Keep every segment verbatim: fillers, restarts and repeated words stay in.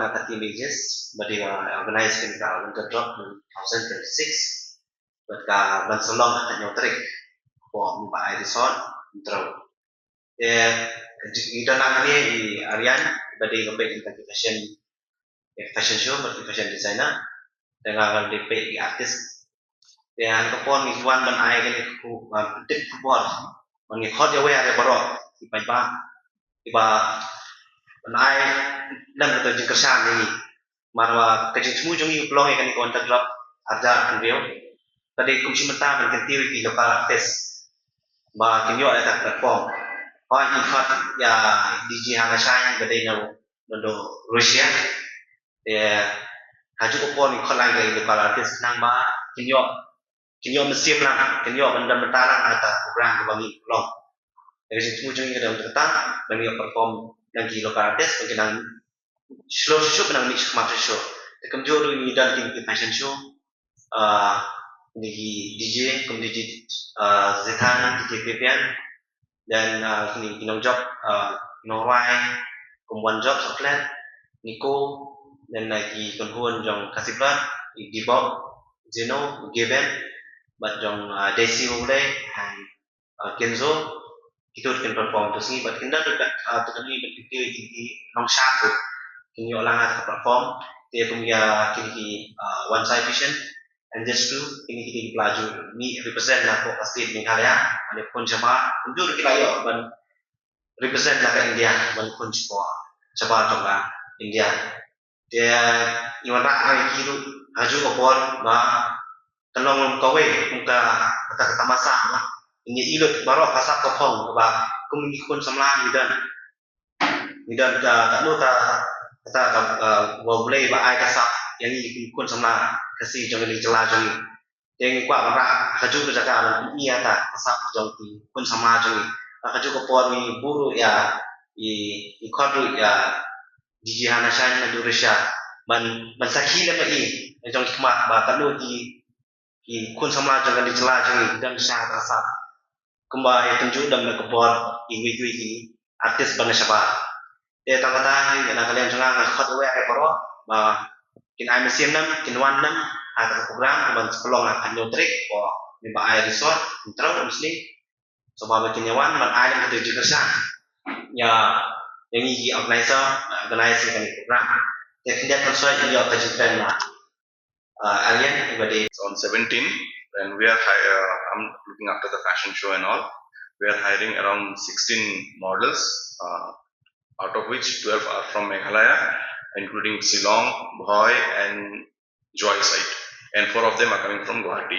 na ka Team Aegis ba dei ba organize kane ka Winter Drop two thousand twenty-six. Bad ka ban sa long ha ka hynñiew tarik, hapoh Meiba Ai Resort, Umtrew. Te ngi don lang hangne i Aryan ba dei ka peit ïa ka fashion, ïa ka fashion show bad ka fashion designer. Te nga nga dei peit ïa ki artist. Te ha kane ka por ngi wan ban ai kane ka, ban pyntip khubor, ban ngi khot ïa wei ïa baroh ki paidbah kiba ban ai lem kata jingkyrshan ïa ngi. Namar ba ka jingthmu jong ngi ka long ïa kane ka Winter Drop arhajar arphew hynriew ka dei kum shi bynta ban kyntiew ïa ki local artist ba kin ïoh ïa ka platform. Hooid, ngi khot ïa DJ Hana Shine ba dei na, na Russia. Te ha kajuh ka por ngi khot lang ïa ki local artist khnang ba kin ïoh, kin ïoh mynsiem lang, kin ïoh ban don bynta lang ha kata ka program kaba ngi pynlong. Te ka jingthmu jong ngi ka dei kata, ba ngi ïoh perform lang ki local artist, ba kin nang shlur shuh shuh, ba kin nang mih shuh khmat shuh shuh. Te kumjuh ruh ngi don kine ki fashion show, ah, kine ki DJ, kum DJ, ah, Zethan, DJ Pepian, then, ah, kine ki nongjop, ah, nongrwai, kum One Jop Chocolate, Nico, then, ah, ki kynhun jong Khasi Blood, i Dibok, Zeno, Geben, bad jong, ah, Desi Wole, and, ah, Kenzo, kito kin perform to sngi, bad kin don ruh, ah, to sngi bad kito ki, ki nongshad ruh kin ïoh lang ha ka platform. Te kum ïa kine ki, ah, One Side Vision and Just Two, kine ki dei ki ba la ju mih represent na ka state Meghalaya, mane khun shabar, kumjuh ruh ki la ïoh ban represent na ka India, ban khun shabar, shabar jong ka India. Te ngi wanrah ïa ki ruh ha kajuh ka por ba kan long kawei kum ka, kata ka tamasa ba ngin ïa ïoh lut baroh ka sap ka phong ba kum ngi khun samla ngi don, ngi don ka, ka, ka, ka, ka, uh, ba U Blei ba ai ka sap ïa ngi kum khun samla Khasi jong ngi, jylla jong ngi. Te ngi kwah ban rah ha kajuh ka jaka ban pyni ïa ka, ka sap jong ki khun samla jong ngi. Ha kajuh ka por ngi buh ruh ïa, i, i khot ruh ïa DJ Hana Shine na Russia ban, ban sakhi lem ïa i jong ki khmat ba katno ki, ki khun samla jong ka jylla jong ngi ki don sha ka sap. Kumba ïa pynjuh dang na ka bor iwei iwei ki artist ba na shabar. Te tang kata ngi na ka liang jong nga nga khot ïa wei ïa baroh ba kin ai mynsiem lem, kin wan lem ha ka program ban sa pynlong ha ka hynñiew tarik ha Meiba Ai Resort, Umtrew, Umsning. Sngewbha ba kin ïa wan ban ai lem ka jingkyrshan ïa, ïa ngi ki organizer, organize ïa kane ka program. Te khyndiat kan soi ïa ka jingkren na, uh, Aryan, ïa ba dei. On seventeen, and we are hi-, uh, I'm looking after the fashion show and all. We are hiring around sixteen models, uh, out of which twelve are from Meghalaya, including Shillong, Bhoi, and Jowai side, and four of them are coming from Guwahati.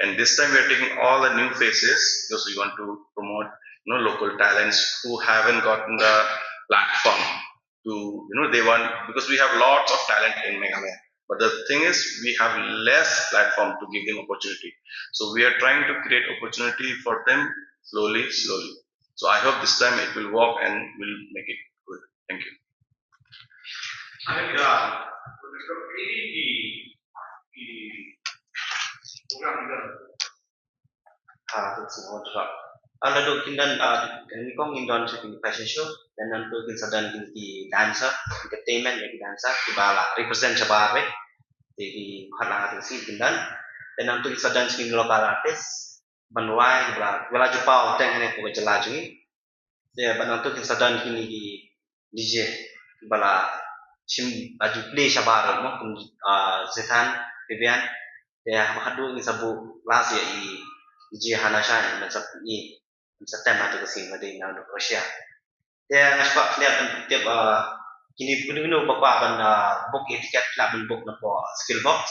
And this time we are taking all the new faces because we want to promote, you know, local talents who haven't gotten the platform to, you know, they want, because we have lots of talent in Meghalaya. But the thing is, we have less platform to give them opportunity. So we are trying to create opportunity for them slowly, slowly. So I hope this time it will work and we'll make it good. Thank you. Amir, uh, ini di, di program kita. Ah, tu semua juga. Ah, naduh kin don, ah, nyngkong kin don sha ki fashion show, te nangta kin sa don ki dancer, entertainment ïa ki dancer kiba la represent shabar beit. Te ki khot lang ha tu sngi kin don. Te nangta kin sa don ki local artist ban rwai kiba la, kiba la ju paw teng hangne hapoh ka jylla jong ngi. Te bad nangta kin sa don kine ki DJ ba la shim, aju plie shabar mo kum, ah, Zidane, Vivian. Te haba haduh ngi sa buh last ïa i J Hana Shah, ban sa, i, ban sa tem ha tu ka sien ba dei na Russia. Te nga shu kwah kyndiat ban tip, ah, kine kino kino ba kwah ban, ah, book ïa tiket, ki lah ban book na pdeng Skill Box.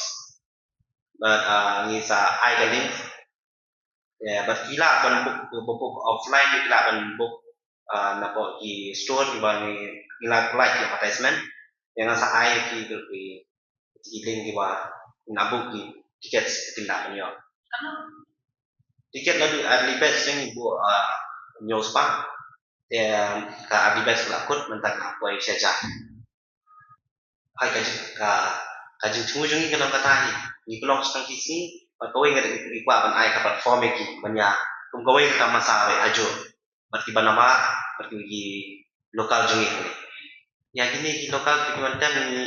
Bad, ah, ngi sa ai ka link. Te bad ki lah ban book, book, book offline, ki lah ban book, ah, na pdeng ki store, kiba ngi, ngi lah pynlait ki advertisement. Te nga sa ai ki, ki, ki link kiba ngi lah book ki tiket, ki lah ban ïoh. Tiket la dei early bird, ngi buh, ah, hynñiew spah. Te ka early bird ka la kut mynta ka la poi sha hajar. Hai ka jing, ka, ka jingthmu jong ngi ka long kata hi. Ngi pynlong sha tang ki sngi, bad kawei ngi kwah ban ai ka platform ïa ki ban ïa, kum kawei ka masa ba ïa ajuh bad kiba nabar, bad ki local jong ngi. Ïa kine ki local ki ban tem ngi,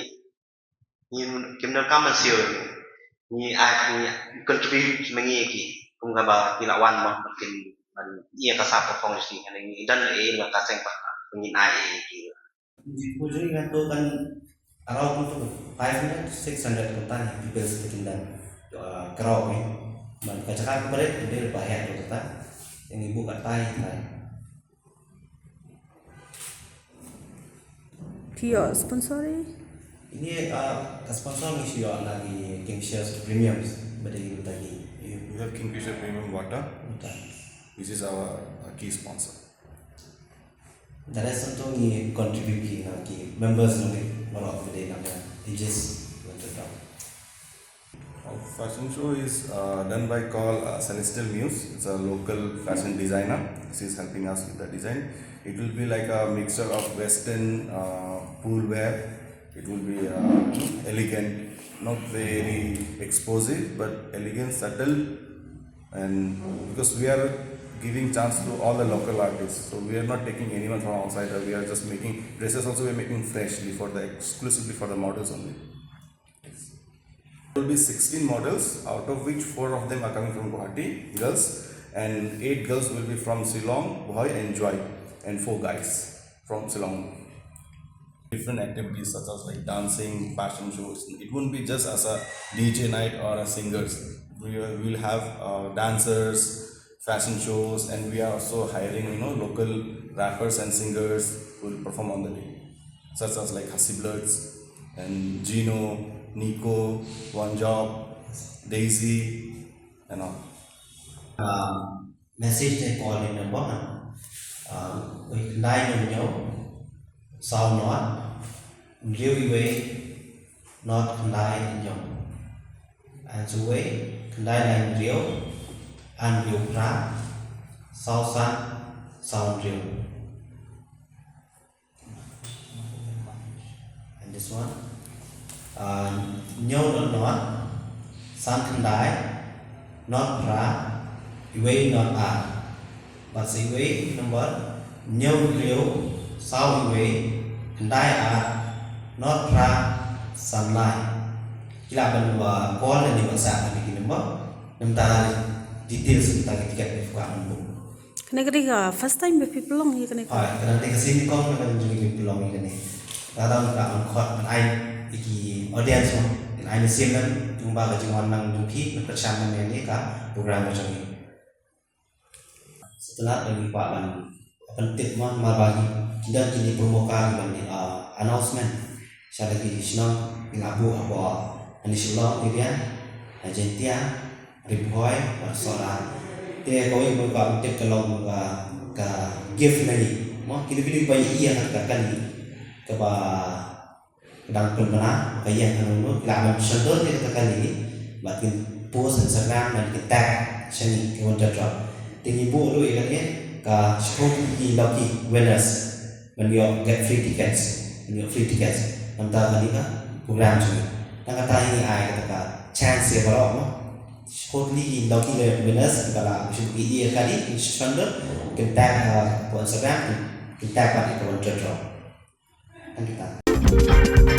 ngi kim donkam ban siew, ngi ai, ngi contribute ma ngi ïa ki. Kum kaba ki la wan mo, bad kin ban ïa ka sap ka phong jong ki, ngi don ei ei ka seng pat, ngin ai ïa ki. Jingpynjah ïa ka to kan around five hundred, six hundred kumta ni people sitting down. Ah, crowd ni. Man ka jaka ka paret, dia ba heh to kata. Yang ibu kat tai tai. Phi ïoh sponsor ïa? Ini, ah, ka sponsor ngi shu ïoh na ki Kingfisher Premium. Bad ïa kita ki. We have Kingfisher Premium Water. Water. This is our, uh, key sponsor. The rest of ngi contribute ki na ki members ngi baroh ki dei na ka ages. Our fashion show is, uh, done by called, uh, Celestial Muse. It's a local fashion designer. She's helping us with the design. It will be like a mixture of Western, uh, pool wear. It will be, uh, elegant, not very explosive, but elegant, subtle. And because we are giving chance to all the local artists, so we are not taking anyone from outside. We are just making dresses also, we are making freshly for the, exclusively for the models only. There will be sixteen models, out of which four of them are coming from Guwahati, girls, and eight girls will be from Shillong, Bhoi and Jowai, and four guys from Shillong. Different activities such as, like, dancing, fashion shows. It won't be just as a D J night or a singers. We will, we'll have, uh, dancers, fashion shows, and we are also hiring, you know, local rappers and singers who will perform on the day, such as, like, Hussy Bloods and Gino, Nico, One Job, Daisy, and all. Um, message ne call in number, uh, wei khyndai hynñiew, saw nod, hynriew wei, nod khyndai hynñiew. And so wei, khyndai lai hynriew, ar hynriew phra, saw san, saw hynriew. And this one, uh, hynñiew nod nod, san khyndai, nod phra, wei nod ar. Bad sa wei number, hynñiew hynriew, saw wei, khyndai ar, nod phra, san lai. Ki lah ban, uh, call ne WhatsApp ha kine ki number. Nangta details nangta ki ticket ne phi kwah ban book. Kane ka dei ka first time ba phi pynlong ïa kane ka? Hooid, kane ka dei ka sien nyngkong ba ngi pynlong ïa kane. Lada ngi kwah ban khot ban ai ïa ki audience mo, kin ai mynsiem, namar ba ka jingwan lang jong phi, ban pyrshang ïa kane ka program ka jong ngi. Sa tang ba ngi kwah ban pyntip mo, namar ba ki don kine ki promo card ban, ah, announcement. Sha la ki shnong, ngi la buh hapoh, ha Shillong area, ha Jaintia, Ri Bhoi bad Sohra. Te kawei ba kwah ban tip ka long ka, ka gift na ngi. Mo, kino kino ba ïohi ïa ka kali kaba dang pynbna, ka ïeng hangno, ki lah ban shon dur ïa ka kali bad kin post Instagram bad kin tag sha ngi, ka Wonder Drop. Te ngi buh ruh ïa kane ka shiphew tylli ki lucky winners. Ban ïoh get free tickets, ban ïoh free tickets. Namar kane ka program jong ngi. Tang kata hi ngi ai kata ka chance ïa baroh mo. Shiphew tylli ki lucky winners kiba la shu ïohi ïa kane, kin shon dur, kin tag ha ka Instagram, kin tag pat ïa ka Wonder Drop. Tang kata.